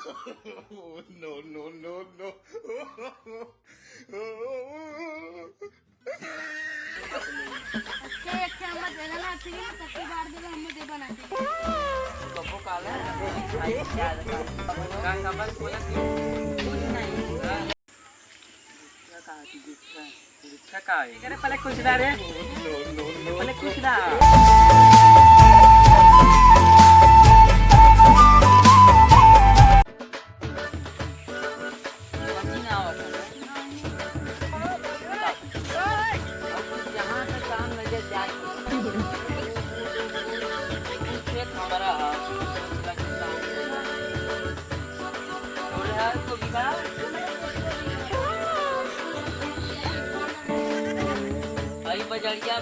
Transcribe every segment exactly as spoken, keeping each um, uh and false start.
No, no, no, no। अच्छा, एक ठे हमर दे देना, फिर सबके बार देला, हमने दे बना के। कबो काला, भाई, क्या लगा? का खबर, बोला कि कुछ नहीं। गुटखा कहाँ की गुटखा? गुटखा का है? अरे पहले कुछ ना रे। पहले कुछ ना। समझ ना आवत है। जहाँ पे काम नजर जाए। खेत हमारा है। और यार को भी कहा। भाई बजरिया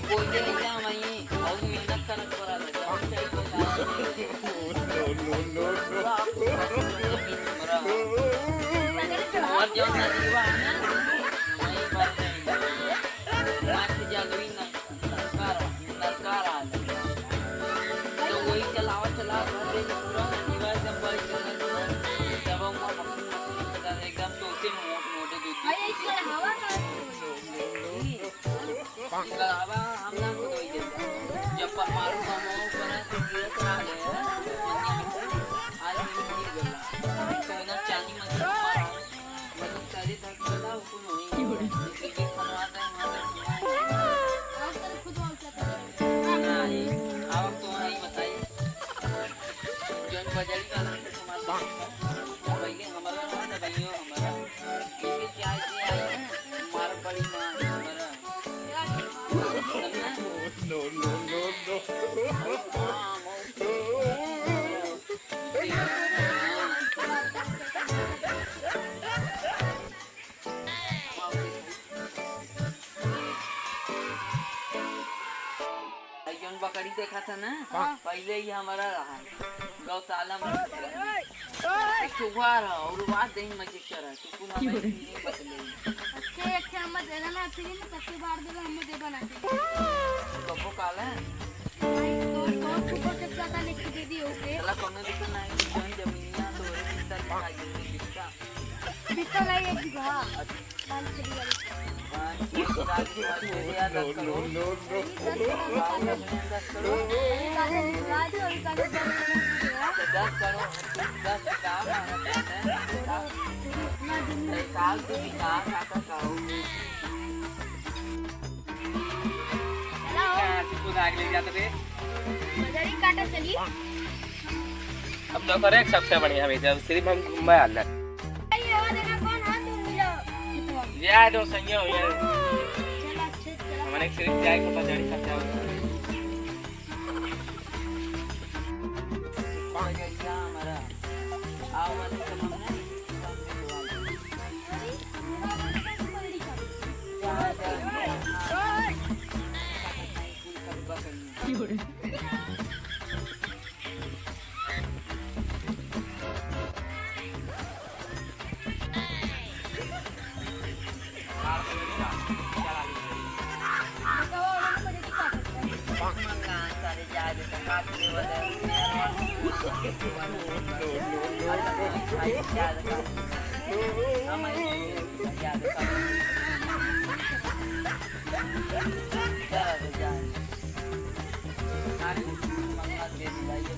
बोल दे क्या भाई? बहुत मेहनत करत पड़ा लगा। No, no, no, no। और जो नदीवा है ना, वहीं पर नहीं। मार के जादुई ना, नलका रहा, नलका रहा। तो वही चलावा, चला, चला, पूरा नदीवा एकदम बड़ी जगह है। जब हम एकदम तो उसे मोट, मोटे दूध। अरे, चढ़ावा का? चढ़ावा हम ना खुद वही देते। जब परमाणु बम हो, बना तो गिरत रहा है। आज हम नहीं बोला। सोना चांदी मत, मतलब, सारे धन चला, हुकुम वही। क्योंकि खनवा दे, वहाँ तक हुआ है। नहीं, अब तो वही बताइए। जौन बजरी वाला है, तो हमारे पास है। पहले हमारा रहा था, भैया हमारा। इनके क्या ये आई है? मार बड़ी मार हमारा। समझा? No, no, no, no। हाँ, हाँ। भाई जौन बकरी देखा था ना, हाँ। पहले ही हमारा रहा। गौशाला में एक ठो हुआ रहा और बात नहीं मजे करा, तो कुल हमें नहीं बदले। अच्छा, एक ठे हमर देना ना, फिर में कत्ते बार देला, हमने दे बना के। कबो काला? भाई, तो, तो सुपर चक्का का लिख के दे दियो, ओके? चला, कौनो दिक्कत ना है, जौन जमीनिया तो ओरे किस्ता लिखा, जमीन किस्ता। कितना लागी एक बीघा? पाँच छह बीघा। पाँच छह बीघा की बात है, यार, दस करोड़। No, no, no, no। दस करोड़। अभी बात है, बीघा जो, अभी बात है, दस करोड़। दस करोड़, दस का मांगत है, दस का। इतना दिन में पैसा तो विकास आता का हो। चला हो। कहाँ से खुद आग ले जाते थे? मजरी काटा चली। अब तो करे सबसे बढ़िया हमें, जब सिर्फ हम घूमने आना। ये वो देखा कौन हाथ में मिला? ये आ दो सैया हो यार। चला, अच्छे, चला। हमने सिर्फ जाए को बजारी खर्चा हो। हमारा। आओ, वाले सब हमने।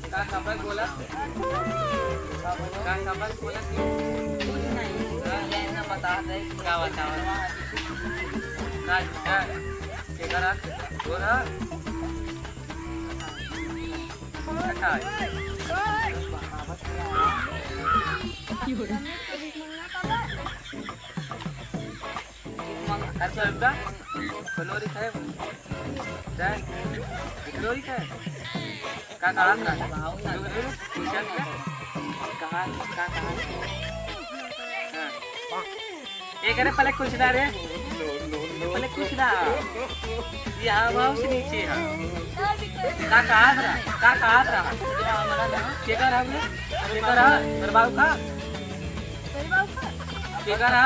का खबर बोला? का खबर बोला? कुछ नहीं। हाँ, ये ना बता दे। का बताओ? का, का? केकर हाथ? बोला। अच्छा। अरे तो अब्बा, फलोरी खाए। जाए। फलोरी खाए। का कहा था? रुक, रुक, रुक। पूछा क्या? कहा, का कहा? हाँ। ये करे पहले कुछ ना रे। पहले कुछ ना। ये हाँ, वहाँ से नीचे है। का कहा था? का कहा था? केकर है? केकर है? मेरे बाबू का? केकर है?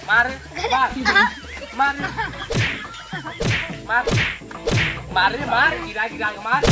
मार, मार, मार, मार, मार रे, मार, गिरा, गिरा के मार।